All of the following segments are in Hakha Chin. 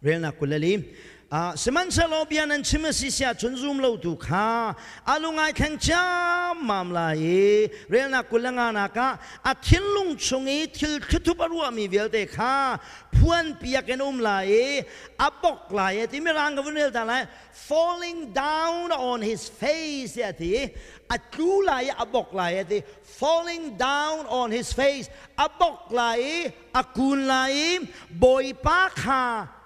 Relnak 24. Sihmanhsehlaw bia nan chim a si siah cun zum lotu kha a lung ai thleng ciammam lai i relnak 25 nak ah a thinlung chung i thil thlithup a ruahmi vialte kha phuan piak in um lai i a bok lai ti mirang ka vun rel ta lai falling down on his face tiah a ti i a tlu lai i a bok lai a ti falling down on his face a bok lai i a kun lai i Bawipa kha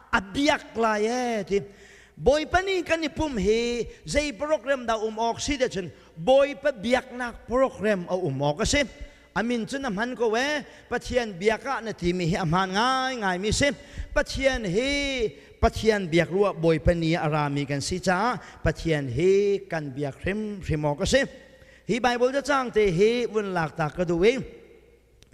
a biak lai ee ti Bawipa nih kan i pum hi zei program dah um awk si te cun Bawipa biaknak program a um awk a si a min cun a hman ko ee Pathian biak ah na timi hi a hmaan ngaingai mi si Pathian hi Pathian biak ruah Bawipa ni a rami kan si caah Pathian hi kan biak hrimhrim awk a si hi Bible cacang te hi vun lak ta ka duh i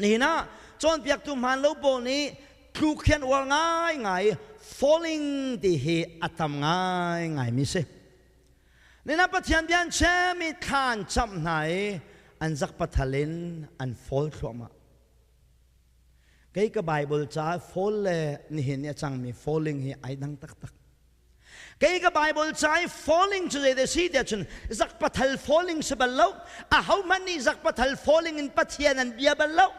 Nihin ah cawnpiaktu hmaan lo pawl nih tluk hi an uar ngaingai i falling ti hi a tam ngaingaimi si. Nihin ah Pathian bia an chim i thla an camh hna i an zakpathal in an fall thluahmah. Kei ka Bible caah fall le nihin i a cangmi falling hi ai dang taktak. Kei ka Bible ca i falling cu zei si tiah cun zakpathal falling si bal lo. Ahohmanh nih zakpathal falling in Pathian an bia bal lo.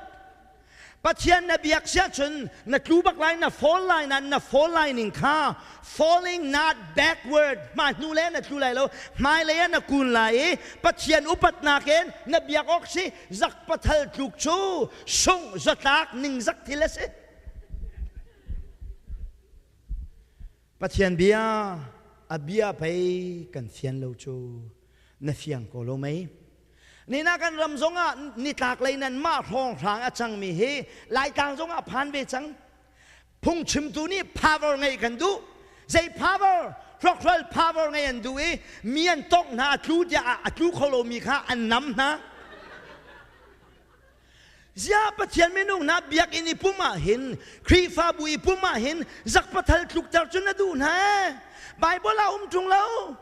Pathian na biak siah cun na tlu bak lai na fall lai na na fall lai ning kha falling not backward hma hnu le na tlu lai lo hmailei ah na kun lai i Pathian upatnak in na biak awk si zakpathal tluk cu sungh zatlak ningzak thil a si. Pathian bia a bia pei kan fian lo cu na fiang ko lo mei? Nina kan ram zongah nitlak lei nan mah hrawnghrang a cangmi hi Laitlang zongah phan ve cang. Phungchimtu nih power ngeih kan duh. Zei power? Hrokhrol power ngei an duh i mi an tongh hna a tlu tiah a tlu kho lomi kha an nam hna. Ziah Pathian minung hna biakinn i pum ah hin Khrihfabu i pum ah hin zakpathal tlukter cu na duh hna ee? Bible ah um ṭung lo.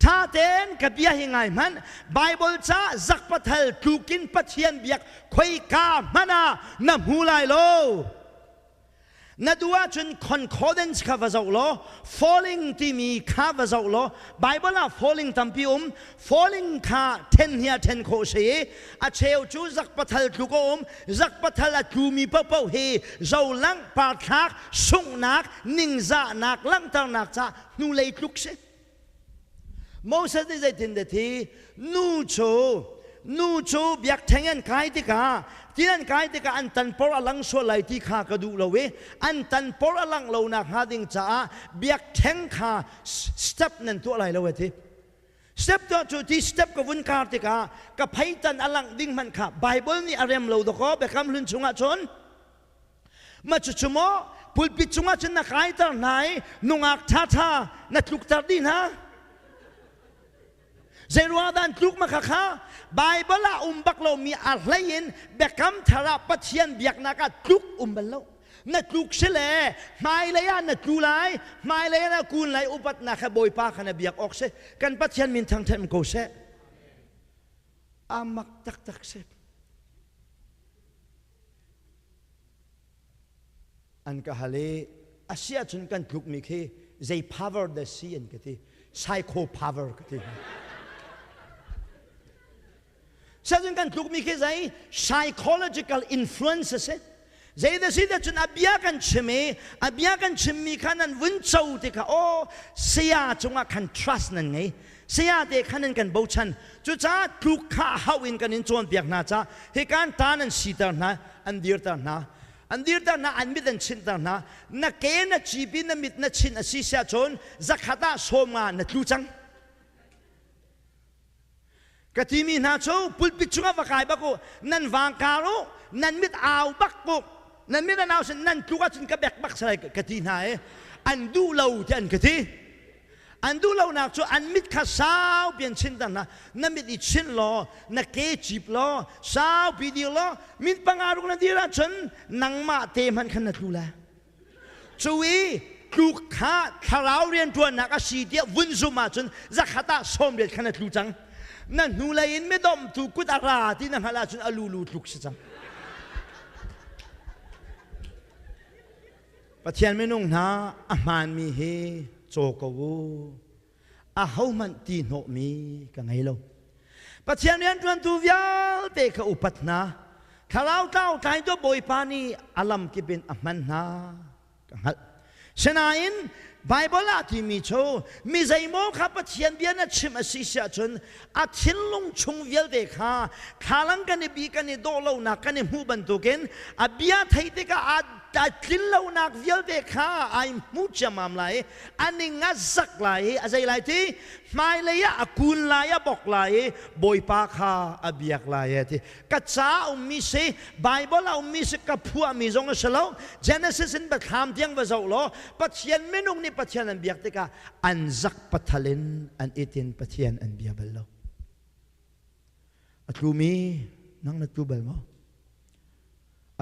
Ṭha tein ka bia hi ngai hmanh. Bible ca zakpathal tlukin Pathian biak khoika hmanh ah na hmu lai lo. Na duh ahcun concordance kha va zoh law falling timi kha va zoh law Bible ah falling tampi um falling kha then hi a then khawh si i a cheu cu zakpathal tluk a um zakpathal a tlumi paohpaoh hi zolang parthlak sunghnak ningzahnak langhternak ca hnulei tluk si Moses nih zeitin thi nu cu nu cu biakṭheng an kai tikah tin an kai tikah an tanpor a lang sual lai ti kha ka duh lo i an tanpor a langh lo nak hnga ding caah biakṭheng kha step nan tuah lai lo a ti step tuah cu ti step ka vun kar tikah ka pheitan a langh ding hmanh kha Bible nih a rem lo dakaw biakam hlun chungah cun Ma cucu maw pulpit cungah cun na kaiter hna i nungak ṭhaṭha na tlukter dih hna? Zeiruang dah an tluk ma khakha? Baibal ah um bak lomi a hlei in biakam thar ah Pathian biaknak ah tluk um bal lo. Na tluk si le hmailei ah na tlu lai, hmailei ah na kun lai upatnak he Bawipa kha na biak awk si. Kan Pathian min thangṭhat ko seh. A mak taktak si. An ka hal i a si ahcun kan tlukmi khi zei power dah si an ka ti. Psycho power ka ti. Siahcun kan tlukmi khi zei psychological influence a si. Zei dah si dah cun a bia kan chim i a bia kan chimmi kha nan vun co tikah aw saya cungah khan trust nan ngei. Saya te khan nan kan bochan. Cucaah tluk kha hauh in kan in cawnpiak hna ca hikan ta nan siter hna an dirter hna an dirter hna an mit an chinhter hna na ke na cipi na mit na chinh a si siah cun zakhat ah 50 na tlu cang ka timi hna cu pulpit chungah va kai bak u nan vang kar u nan mit au bak u nan mit an au sin nan tluk ahcun ka bek bak salai ka ti hna i an duh lo ti an ka ti An duh lonak cu an mit kha saupi an chinter hna. Na mit i chinh law, na ke cip law, saupi dir law, mit panga ruk na dir ahcun nangmah te hmanh khan na tlu lai. Cu i tluk kha thlarau rianṭuannak a si tiah vun zum ahcun zakhat ah 80 khan na tlu cang. Na hnulei in midomtu kut a ra ti na hngalh ahcun a lulu tluk si cang. Pathian minung hna a hmaanmi hi caw ko u. Ahohmanh ti hnawhmi ka ngei lo. Pathian rianṭuantu vialte kha upat hna. Thlarau tlau tlaitu Bawipa nih a lamkip in a hman hna ka hngalh. Sinain Baibal ah timi cu mi zeimaw kha Pathian bia na chimh a si si ahcun a thinlung chung vialte kha thlalang kan i bi kan i dawh lonak kan i hmuh bantukin a bia theih tikah aa tlin lonak vialte kha ai hmu ciammam lai i a ning a zak lai i a zei lai ti hmailei ah a kun lai a bok lai i Bawipa kha a biak lai e ti ka ca a ummi si Bible a ummi si ka phuahmi zong a si lo Genesis in Biathlam tiang va zoh law Pathian minung nih Pathian an biak tikah an zak pathal in an it in Pathian an bia bal lo a tlumi nang na tlu bal maw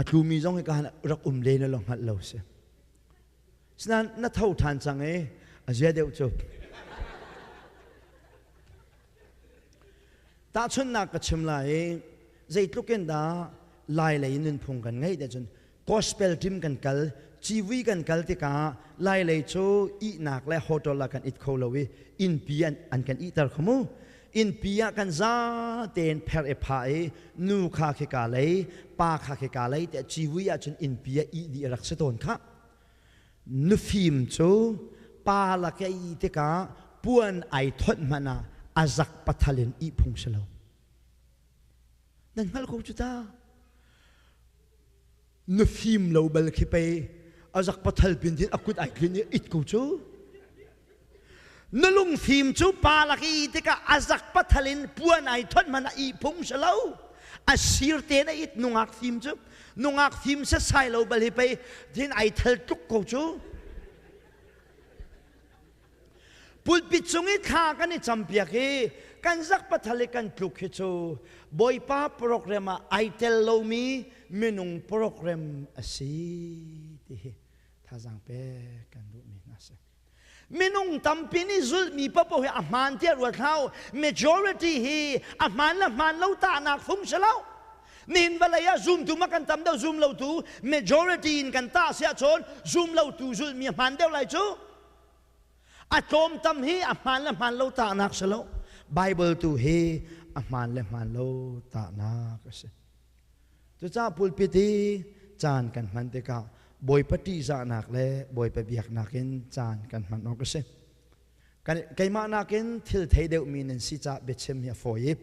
a tlumi zong hi ka rak um le na lo hngalh lo si Sinain na tho ṭhan cang i a zia deuh cu. Tahchunhnak ka chim lai i zeitluk in dah Lai lei nunphung kan ngeih te cun gospel team kan kal civui kan kal tikah Lai lei cu ihnak le hotel ah kan it kho lo i innpi an kan ihter kho mu innpi ah kan za tein pher i phah i nu kha khika lei pa kha khika lei tiah civui ah cun innpi ah ih dih rak si tawn khah Nufim cu pa lak i a ih tikah puan ai thonh hmanh ah a zak pathal in ih phung si lo. Nan hngalh ko cu ta. Nufim lo bal khi pei a zak pathal pin tin a kut ai tlin i it ko cu. Na lungfim cu pa lak i ih tikah a zak pathal in puan ai thonh hmanh ah ih phung si lo. A sir tein a it nungak fim cu. Nungak fim setsai lo bal hi pei din ai thal tluk ko cu. Pulpit cung i thla kan i campiak i kan zak pathal i kan tluk hi cu Bawipa program ah ai tel lomi minung program a si ti hi thazaang pek kan duhmi hna si. Minung tampi nih zulhmi paohpaoh hi a hmaan tiah ruat hlah u. Majority hi a hmaan le hmaan lo tahnak fung si lo. Nihin vawlei ah zumtu ma kan tam deuh zum lotu majority in kan tah si ahcun zum lotu zulhmi a hmaan deuh lai cu. A tlawmtam hi a hmaan le hmaan lo tahnak si lo. Bible tu hi a hmaan le hmaan lo tahnak a si. Cucaah pulpit i caan kan hman tikah Bawipa ṭihzahnak le Bawipa biaknak in caan kan hman awk a si. Keimah nakin thil thei deuhmi nan si caah biachim hi a fawi i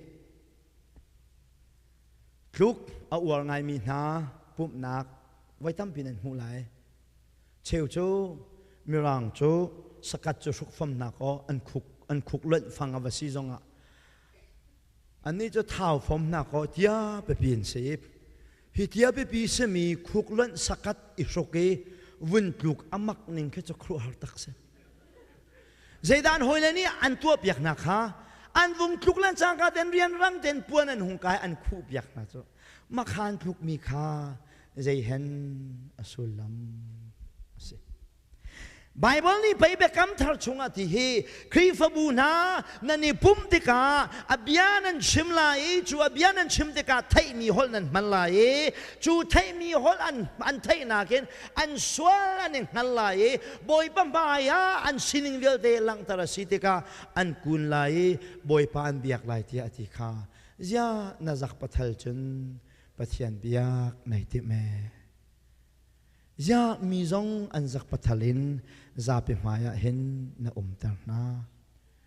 tluk a uar ngaimi hna pumhnak voi tampi nan hmuh lai. Cheu cu Mirang cu sakat cu hrukfamnak aw an khuk lonh fang a va si zongah Annih cu thau fom hna kaw tia pipi an si. Hi tia pipi simi khuklonh sakat i hruk i vun tluk a mak ning khi cu khuaruahhar tak si. Zeidah an hawile nih an tuahpiak hna kha an vung tluk lan cangka ten rianrang ten puan an hung kai an khuhpiak hna cu makhan tlukmi kha zeihen a sullam a si. Baibal nih pei biakam thar chungah ti hi Khrihfabu hna nan i pumh tikah a bia nan chim lai i cu a bia nan chim tikah theihmi holh nan hman lai i cu theihmi holh an theihnak in an sual an i hngal lai i Bawipa hmai ah an sining vialte langhter a si tikah an kun lai i Bawipa an biak lai tiah a ti kha ziah na zak pathal cun Pathian biak nai timh ee. Ziah mi zong an zak pathal in zapi hmai ah hin na umter hna.